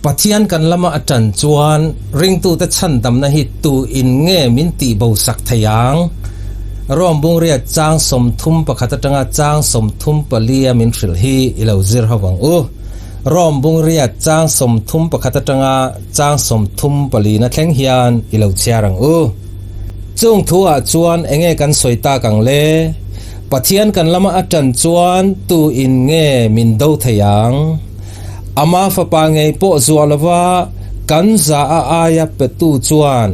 Pathian kan lama a ṭan chuan ringtute chhandamna hi tu in nge min tihbo sak thei ang? Rome bungriat chang 31 aṭanga chang 34 a min hrilh hi i lo zir ho ang u. Rome bungriat chang 31 aṭanga chang 34 na thleng hian i lo chhiar ang u. Chung thu ah chuan enge kan sawi tak ang le? Pathian kan lama a ṭan chuan tu in nge min do thei ang? Ama fapa ngei pawh zuah lova kan za a aia petu chuan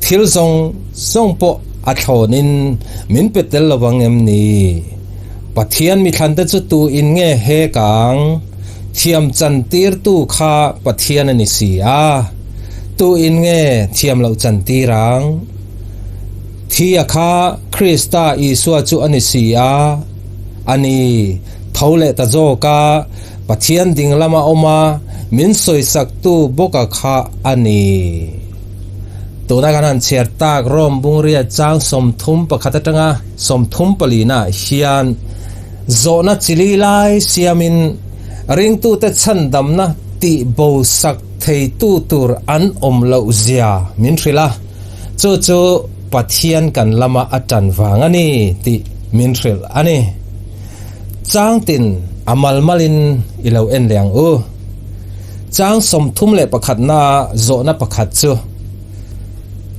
thil zawng zawng pawh a thlawnin min pe tel lo vang em ni? Pathian mithlante chu tu in nge hek ang? Thiam chantirtu kha Pathian a ni si a, tu in nge thiam loh chantir ang? Thia kha Krista Isua chu a ni si a, a ni. Tho leh ta zawk a, Pathian ding lama awm a, min sawisaktu bawka kha a ni. Tuna kan han chhiar tak Rome bungria chang 31 atanga 34 ah hian zawhna chili lai siamin ringtute chhandamna tih bo sak theitu tur an awm loh zia min hrilh a, chu chu Pathian kan lama a tan vang a ni tih min hrilh a ni. Changtin a malmalin i lo en leh ang u. Chang 31 na zawhna pakhat chu,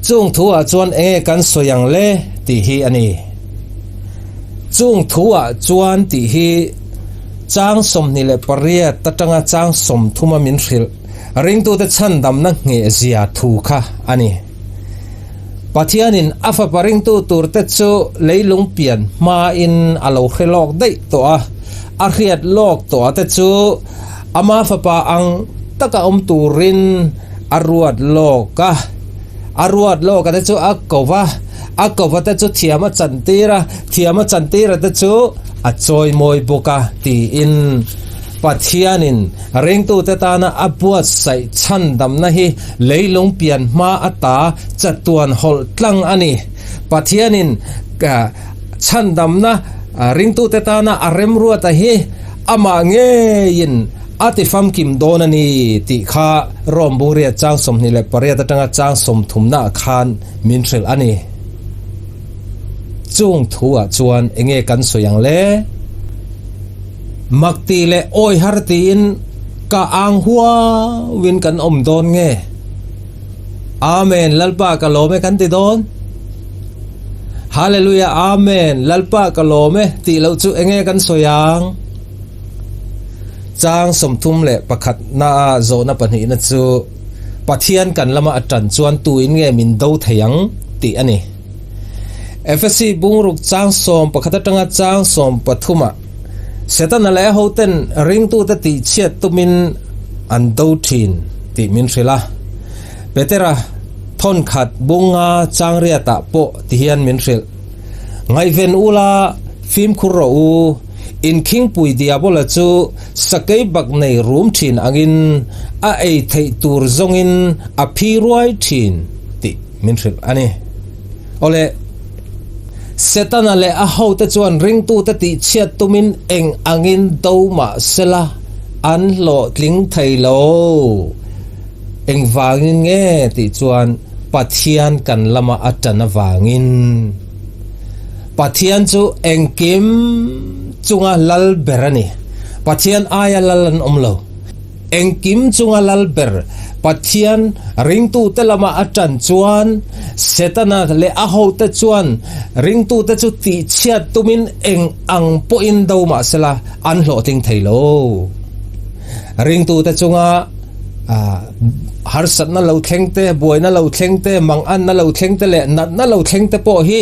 Chung thu ah chuan enge kan sawi ang le tih hi a ni. Chung thu ah chuan tih hi chang 28 atanga chang 30 a min hrilh ringtute chhandamna nghehzia thu kha a ni. Pathianin a fapa ringtu turte chu leilung pian hmain a lo hre lawk daih tawh a, a hriat lawk tawh a te chu ama fapa ang taka awm turin a ruat lawk a, a ruat lawk a te chu a ko va, a ko va te chu thiam a chantir a, thiam a chantir a te chu a chawimawi bawk a tiin Pathianin ringtute tana a buatsaih chhandamna hi leilung pian hma ata chatuan hawlh tlang a ni. Pathianin chhandamna ringtute tana a remruata hi amah ngeiin a ti famkim dawn a ni tih kha Rome bungriat chang 28 atanga chang 30 ah khan min hrilh a ni. Chung thu ah chuan enge kan sawi ang le? Mak tih leh awi har tiin ka ang huauin kan awm dawn nge? Amen, Lalpa ka lawm e kan ti dawn? Hallelujah, Amen, Lalpa ka lawm e tih loh chu enge kan sawi ang? Chang 31 na a zawhna pahnihna chu Pathian kan lama a tan chuan tuin nge min do thei ang tih a ni. Efesi bungruk chang 11 atanga chang 13 ah Setana leh a hoten ringtute tihchhiat tumin an do thin tih min hrilh a. Petera thawnkhat bunga chang riatah pawh tihian min hrilh. Ngaihven ula fimkhur rawh u, inkhingpui diabola chu sakei bak nei rum thin angin a ei theih tur zawngin a phi ruai thin tih min hrilh a ni. Awle, Setana leh a hote chuan ringtute tihchhiat tumin eng angin do mah sela an hlawhtling thei lo. Engvangin nge tih chuan Pathian kan lama a tan avangin. Pathian chu engkim chunga lal ber a ni. Pathian aia lal an awm lo. Engkim chunga lal ber Pathian ringtute lama a tan chuan Setana leh a hote chuan ringtute chu tihchhiat tumin eng ang pawhin do mah sela an hlawhtling thei lo. Ringtute chunga harsatna lo thleng te, buaina lo thleng te, manganna lo thleng te leh natna lo thleng te pawh hi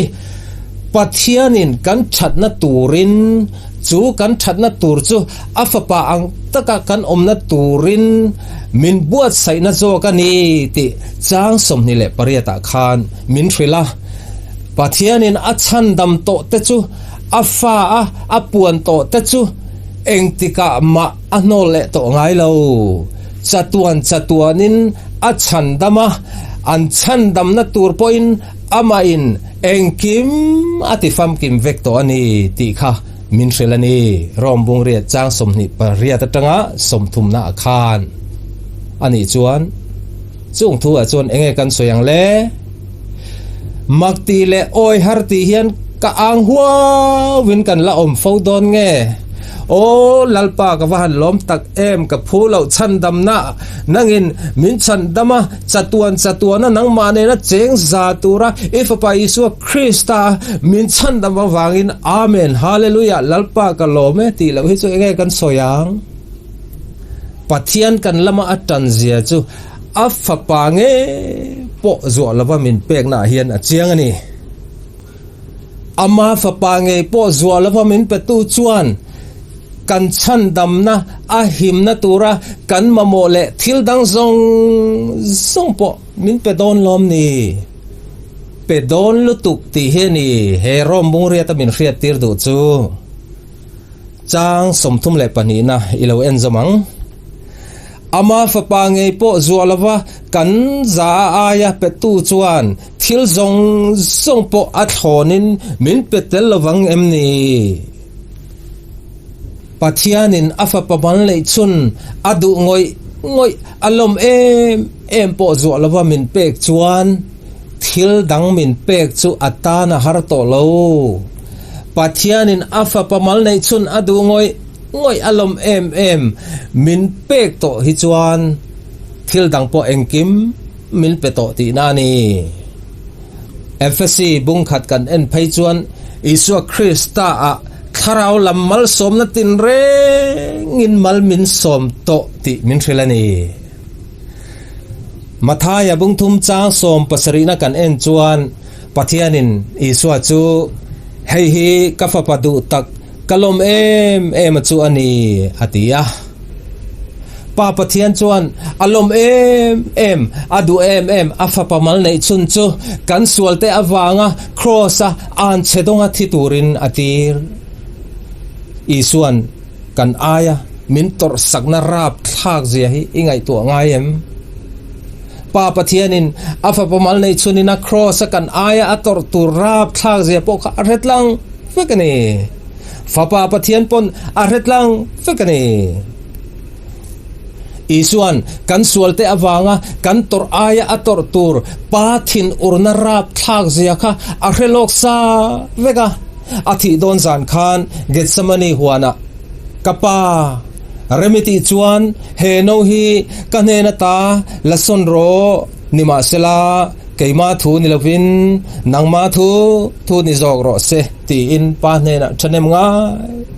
Pathianin kan thatna turin Chu kan thatna tur chu a fapa ang taka kan awmna turin min buatsaihna zawk a ni tih chang 28 ah khan min hrilh a. Pathianin a chhandam tawh te chu a fa a, a puan tawh te chu engtikah mah a hnawl leh tawh ngai lo. Chatuan chatuanin a chhandam a, an chhandamna tur pawhin Amahin engkim a ti famkim vek tawh a ni tih kha min hrilh a ni, Rome bungriat chang 28 atanga 30 ah khan. a nih chuan chung thu ah chuan enge kan sawi ang le? Mak tih leh awi har tih hian ka ang huau in kan la awm fo dawn nge? Aw Lalpa ka va han lawm tak em ka phu loh chhandamna nangin min chhandam a, chatuan chatuana nangmah nena cheng za tura i Fapa Isua Krista min chhandam avangin Amen Hallelujah Lalpa ka lawm e tih loh hi chu enge kan sawi ang? Pathian kan lama a tan zia chu a Fapa nge pawh zuah lova min pekna ah hian a chiang a ni. Ama Fapa ngei pawh zuah lova min petu chuan kan chhandamna a himna tura kan mamawh leh thil dang zawng zawng pawh min pe dawn lawm ni? Pe dawn lutuk tih hi a ni he Rom bungriata min hriattir duh chu. Chang 32na i lo en zawm ang. Ama fapa ngei pawh zuah lova kan za a aia petu chuan thil zawng zawng pawh a thlawnin min pe tel lovang em ni? Pathianin a fapa mal neih chhun a duh ngawih ngawih a lawm em em pawh zuah lova min pek chuan Thil dang min pek chu a tan a har tawh lo. Pathianin a fapa mal neih chhun a duh ngawih ngawih a lawm em em min pek tawh hi chuan thil dang pawh engkim min pe tawh tihna a ni. Efesi bungkhat kan en phei chuan Isua Krista ah thlarau lam malsawmna tinrengin mal min sawm tawh tih min hrilh a ni. Mathaia bungthum chang sawm pasarihna kan en chuan Pathianin Isua chu, Hei hi ka fapa duh tak, ka lawm em em a chu a ni, a ti a. Pa Pathian chuan a lawm em em, a duh em em a fapa mal neih chhun chu kan sualte avanga Kraws-a anchhe dawnga thi turin a tir. Isua'n Kan aia min tawrhsakna rap thlak zia hi i ngaihtuah ngai em? Pa Pathianin a fapa mal neih chhunin a Kraws a kan aia a tawrh tur rap thlak zia pawh kha a hre tlang vek a ni. Fapa Pathian pawn a hre tlang vek a ni. Isuan kan sualte avanga kan tawrh aia a tawrh tur Pa thinurna rap thlak zia kha a hre lawk sa vek a. A thih dawn zan khan Gethsemane huanah, Ka pa, rem i tih chuan he no hi ka hnen ata la sawn rawh, nimahsela keima thu ni lovin nangma thu thu ni zawk rawh se, tiin pa hnenah thahnem ngai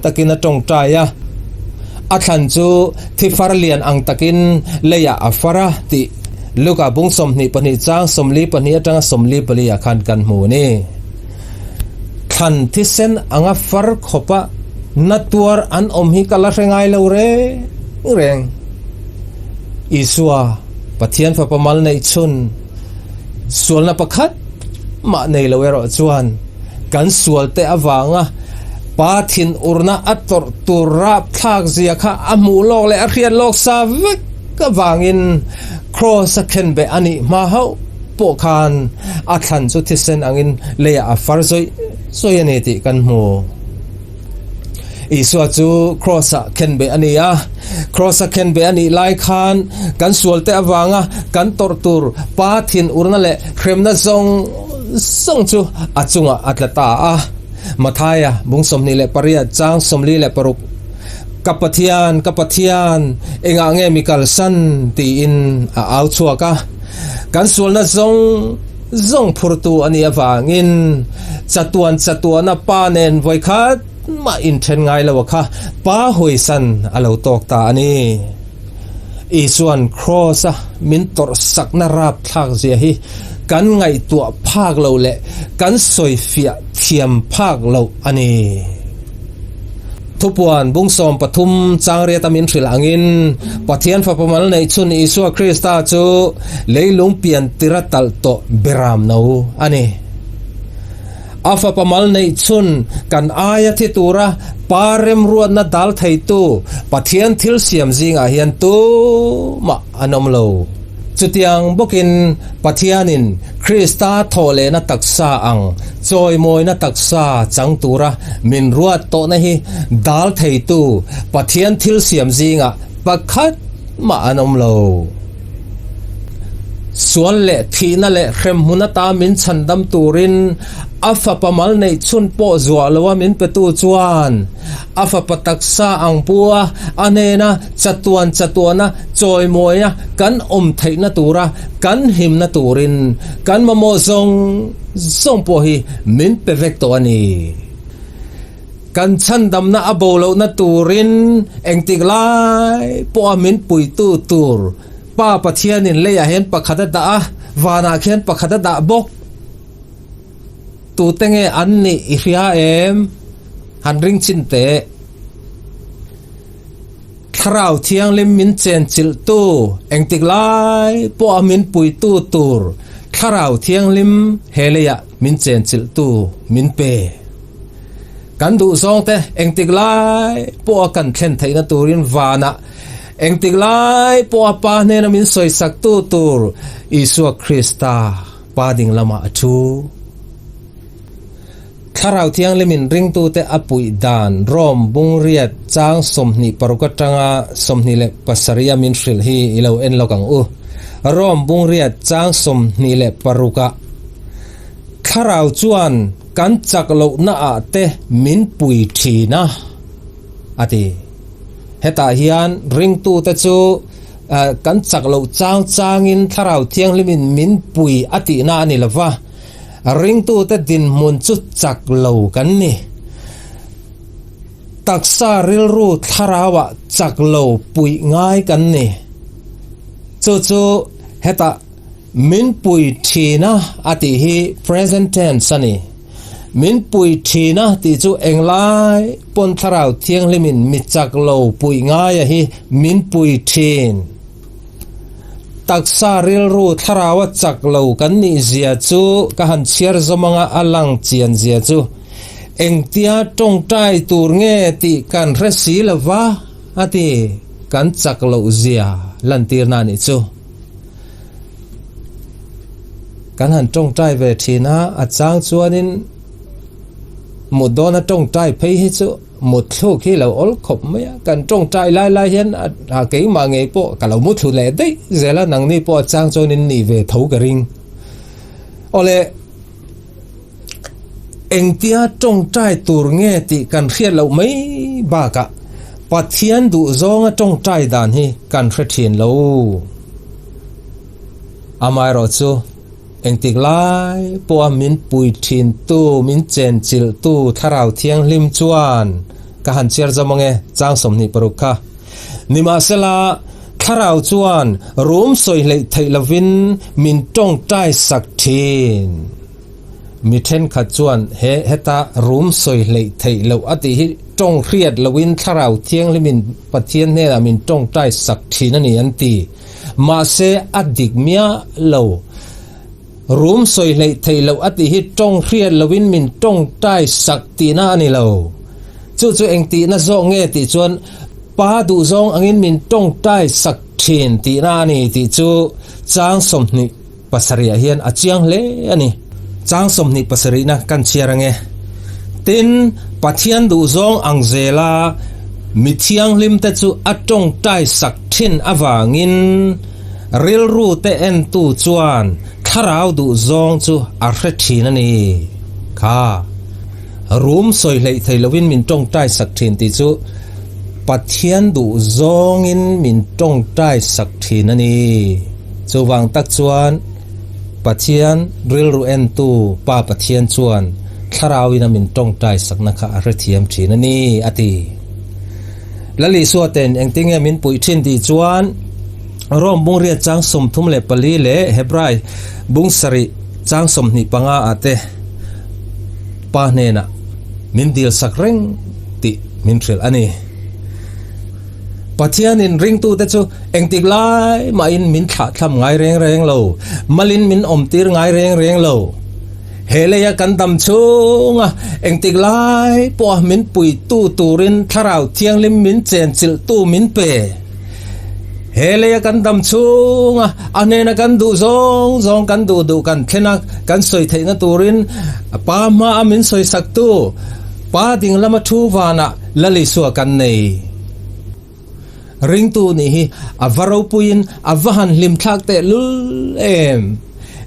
takin a tawngtai a. A thlan chu thi far lian ang takin leiah a far a tih Luka bung 22 chang 42 atanga 44 ah khan kan hmu a ni. Thlan thisen anga far khawpa na tuar an awm hi ka la hre ngai lo reng reng. Isua, Pathian Fapa mal neih chhun, sualna pakhat mah nei lo erawh chuan kan sualte avanga Pa thinurna a tawrh tur rapthlak zia kha a hmuh lawk leh a hriat lawk sa vek avangin Kraws a khenbeh a nih hma hauh pawh khan a thlan chu thisen angin leiah a far zawih zawih a ni tih kan hmu. Isua chu Kraws-ah khenbeh a ni a, Kraws-a khenbeh a nih lai khan kan sualte avanga kan tawrh tur Pa thinurna leh hremna zawng zawng chu a chungah a tla ta a. Mathaia bung 28 chang 46, Ka Pathian, ka Pathian, engah nge mi kalsan? tiin a au chhuak a. Kan sualna zawng zawng phurtu a nih avangin chatuan chatuana Pa nen vawikhat mah inthen ngai lo a kha Pa hawisan a lo tawk ta a ni. Isuan Kraws-a min tawrhsakna rapthlak zia hi kan ngaihtuah phak lo leh kan sawifiah thiam phak lo a ni. Thupuan bung 13 chang riata min hrilh angin Pathian Fapa mal neih chhun Isua Krista chu leilung pian tira talh tawh beram no a ni. A Fapa mal neih chhun kan aia thi tura Pa remruatna dal theitu Pathian thil siam zingah hian tumah an awm lo. Chutiang bawkin Pathianin Krista thawhlehna taksa ang chawimawina taksa chang tura min ruat tawhna hi dal theitu Pathian thil siam zingah pakhat mah an awm lo. Sual leh thihna leh hremhmun ata min chhandam turin a fapa mal neih chhun pawh zuah loa min petu chuan a fapa taksa ang pu a, a hnena chatuan chatuana chawimawia kan awm theihna tura kan himna turin kan mamawh zawng zawng pawh hi min pe vek tawh a ni. Kan chhandamna a bo lohna turin engtik lai pawha min puitu tur Pa Pathianin leiah hian pakhat a dah a, vanah khian pakhat a dah bawk. Tute nge an nih i hria em? Han ring chin teh. Thlarau Thianghlim min chenchilhtu, engtik lai pawha min puitu tur Thlarau Thianghlim he leiah min chenchilhtu min pe. Kan duhzawngte engtik lai pawha kan thlen theihna turin vanah engtik lai pawha Pa hnena min sawisaktu tur Isua Krista Pa ding lamah a thu. Thlarau Thianghlimin ringtute a puih dan Rom bungriat chang 26 atanga 27 a min hrilh hi i lo en lawk ang u. Rom bungriat chang 26 ah Thlarau chuan kan chak lohna ah te min pui thin a, a ti. Hetah hian ringtute chu kan chak loh chang changin Thlarau Thianghlimin min pui a tihna a ni lo va. Ringtute dinhmun chu chak lo kan ni. Taksa rilru thlarauah chak lo puih ngai kan ni. Chu chu hetah min pui thin a a tih hi present tense a ni. Min pui thin a tih chu englai pawn thlarau thianghlimin mi chak lo puih ngaia hi min pui thin. Taksa rilru thlaraua chak lo kan nih zia chu ka han chhiar zawm anga a lang chian zia chu engtia tawngtai tur nge tih kan hre si lo va a ti, kan chak loh zia lantirna a nih chu. Kan han tawngtai ve thin a, a chang chuanin mut dawna tawngtai phei hi chu Mut thluk hi lo awl khawp mai a, kan tawngtai lai lai hian a keimah ngei pawh ka lo mu thlu leh daih zel a, nangni pawh a chang chuan in nih ve tho ka ring. Awle, engtia tawngtai tur nge tih kan hriat loh mai bakah Pathian duh zawnga tawngtai dan hi kan hre thin lo. Amaherawh chu. Engtik lai pawha min pui thintu, min chenchilhtu Thlarau Thianghlim chuan ka han chhiar zawm ang e, chang 26 kha. Nimahsela, Thlarau chuan rum sawi hleih theih lovin min tawngtai sak thin. Mi thenkhat chuan he heta rum sawi hleih theih loh a tih hi tawng hriat loin Thlarau Thianghlimin Pathian hnenah min tawngtai sak thin a ni an ti. Mahse, a dik miah lo. Rum sawi hleih theih loh a tih hi tawng hriat loin min tawngtai sak tihna a ni lo. Chu chu eng tihna zawk nge tih chuan Pa duhzawng angin min tawngtai sak thin tihna a ni tih chu chang 27 ah hian a chiang hle a ni. Chang 27 na kan chhiar ange. Tin, Pathian duhzawng ang zela mi thianghlimte chu a tawngtai sak thin avangin rilru te entu chuan thlarau duhzawng chu a hre thin a ni. Kha rum sawi hleih thei lovin min tawngtai sak thin tih chu Pathian duhzawngin min tawngtai sak thin a ni. Chuvang tak chuan Pathian rilru entu Pa Pathian chuan thlarauin a min tawngtai sakna kha a hrethiam thin a ni, a ti. Lal Isua ten engtinge min puih thin tih chuan Rom bungriat chang 34 leh Hebrai bung sarih chang 25 ah te Pa hnenah min dil sak reng tih min hrilh a ni. Pathianin ringtute chu engtik lai mahin min thlahthlam ngai reng reng lo, malin min awmtir ngai reng reng lo. He leia kan dam chhunga engtik lai pawha min puitu turin Thlarau Thianghlim min chenchilhtu min pe. He leia kan dam chhunga a hnena kan duh zawng zawng kan duh duh kan thlen a, kan sawi theihna turin Pa hmaa min sawisaktu Pa ding lama thu vanah Lal Isua kan nei. Ringtu nih hi a va ropuiin a va han hlimthlak tehlul em!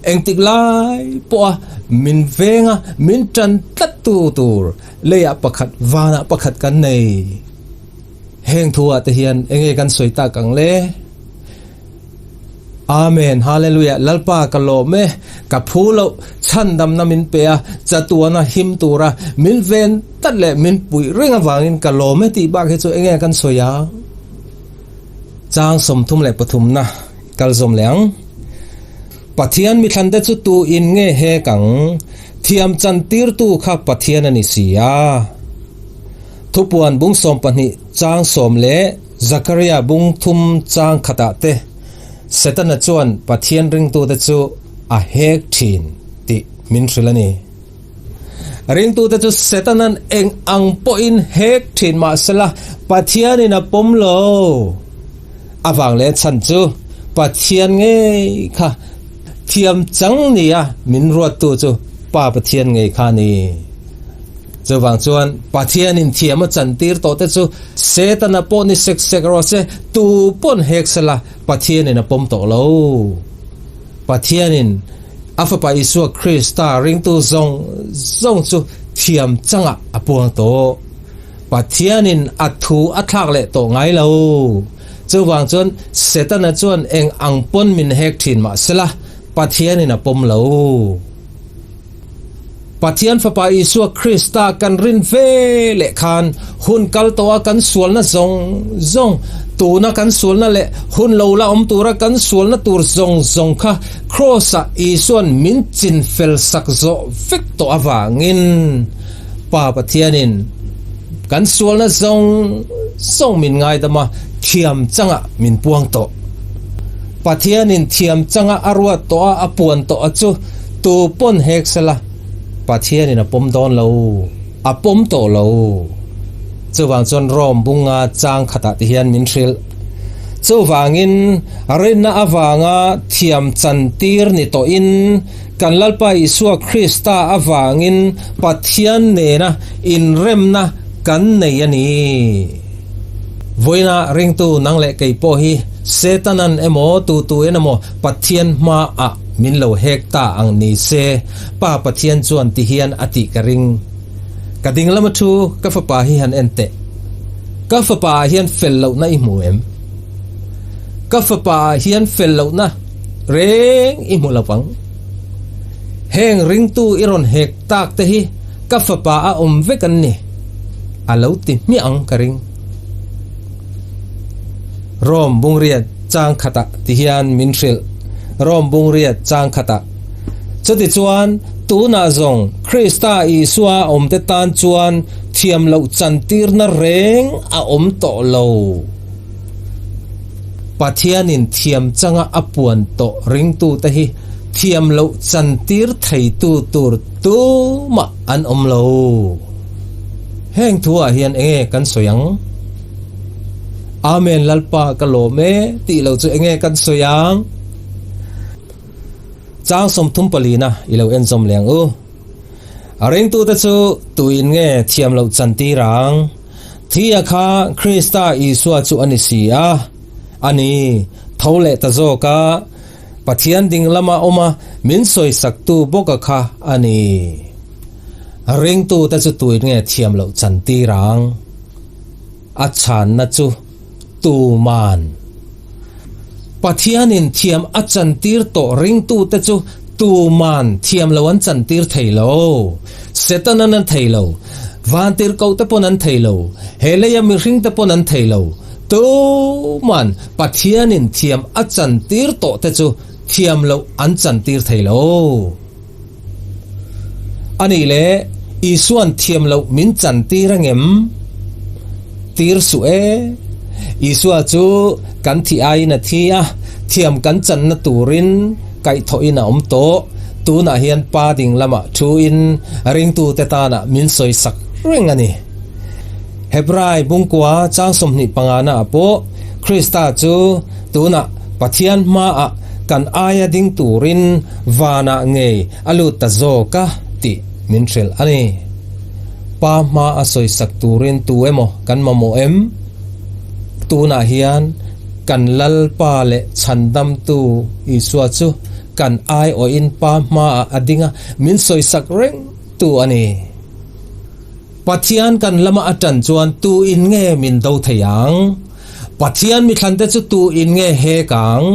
Engtik lai pawha min venga min tan tlattu tur leiah pakhat vanah pakhat kan nei. Heng thuah te hian enge kan sawi tak ang le? Amen Hallelujah Lalpa ka lawm e ka phu loh chhandamna min pe a chatuana him tura min ven tlat leh min puih reng avangin ka lawm e tih bak hi chu enge kan sawi ang? Chang 33 na kal zawm leh ang. Pathian mithlante chu tu in nge hek ang? Thiam chantirtu kha Pathian a ni si a. Thupuan bung 12 chang 10 leh Zakaria bung thum chang khatah te Setana chuan Pathian ringtute chu a hek thin tih min hrilh a ni. Ringtute chu Setanan eng ang pawhin hek thin mahsela Pathianin a pawm lo. Avang leh chhan chu Pathian ngei kha thiam chang nia min ruattu chu Pa Pathian ngei kha a ni. Chuvang chuan Pathianin thiam a chantir tawh te chu Setana pawh ni sek sek rawh se, tu pawn hek sela Pathianin a pawm tawh lo. Pathianin a Fapa Isua Krista ringtu zawng zawng chu thiam changah a puang tawh. Pathianin a thu a thlak leh tawh ngai lo. Chuvang chuan Setana chuan eng ang pawn min hek thin mah sela Pathianin a pawm lo. Pathian Fapa Isua Krista kan rin ve leh khan hun kal tawha kan sualna zawng zawng, tuna kan sualna leh hun lo la awm tura kan sualna tur zawng zawng kha Kraws-ah Isua'n min chin fel sak zawh vek tawh avangin Pa Pathianin kan sualna zawng zawng min ngaidam a, thiam changah min puang tawh. Pathianin thiam changa a ruat tawh a, a puan tawh a chu tu pawn hek sela Pathianin a pawm dawn lo, a pawm tawh lo. Chuvang chuan Rome bunga chang khatah ti hian min hrilh. Chuvangin rinna avanga thiam chan tir ni tawhin kan Lalpa Isua Krista avangin Pathian nena inremna kan nei a ni. Vawiina ringtu nang leh kei pawh hi Setanan emaw tutu en emaw Pathian hmaah min lo hek ta ang ni se, Pa Pathian chuan ti hian a tih ka ring. Ka ding lama thu ka fapa hi han en teh. Ka fapa ah hian fel lohna i hmu em? Ka fapa ah hian fel lohna reng i hmu lo vang. Heng ringtu i rawn hek tak te hi ka fapa a awm vek an ni. A lo ti hmiah ang ka ring. Rome bungriat chang khatah ti hian min hrilh. Rome bungriat chang khatah. Chutichuan, tunah zawng Krista Isua awmte tan chuan thiam loh chantirna reng a awm tawh lo. Pathianin thiam changa a puan tawh ringtute hi thiam loh chantir theitu tur tumah an awm lo. Heng thu ah hian enge kan sawi ang? Amen Lalpa ka lawm e tih lo chu enge kan sawi ang? Chang 34 na i lo en zawm leh ang u. A ringtute chu tuin nge thiam loh chantir ang? Thia kha Krista Isua chu a ni si a, a ni, tho leh ta zawk a, Pathian ding lama awm a min sawisaktu bawka kha a ni. Ringtute chu tuin nge thiam loh chantir ang? A chhanna chu tuman. Pathianin thiam a chantir tawh ringtute chu tuman thiam lo an chantir thei lo. Setanan an thei lo. Vantirhkohte pawn an thei lo. He leia mihringte pawn an thei lo. Tuman Pathianin thiam a chantir tawhte chu thiam loh an chantir thei lo. A nih leh, Isua'n thiam loh min chantir angem? Tir suh e. Isua chu kan thih aiin a thi a, thiam kan channa turin kaihthawhin a awm tawh. Tunah hian Pa ding lamah thuin ringtute tanah min sawisak reng a ni. Hebrai bungkua chang 25 naah pawh Krista chu tunah Pathian hmaah kan aia ding turin vanah ngei a lut ta zawk a tih min hrilh a ni. Pa hma a sawisak turin tu emaw kan mamawh em? Tunah hian kan Lalpa leh Chhandamtu Isua chu kan aiawhin Pa hmaah a ding a, min sawisak reng tu a ni. Pathian kan lama a ṭan chuan tu in nge min do thei ang? Pathian mithlante chu tu in nge hek ang?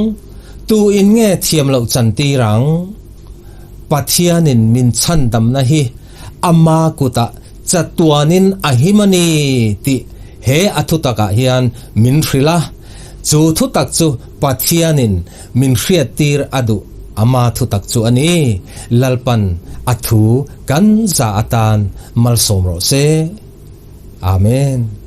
Tu in nge thiam loh chantir ang? Pathianin min chhandamna hi ama kutah chatuanin a him a ni tih he a thutakah hian min hrilh a. Chu thutak chu Pathianin min hriattir a duh ama thutak chu a ni. Lalpan a thu kan za atan malsawm rawh se. Amen.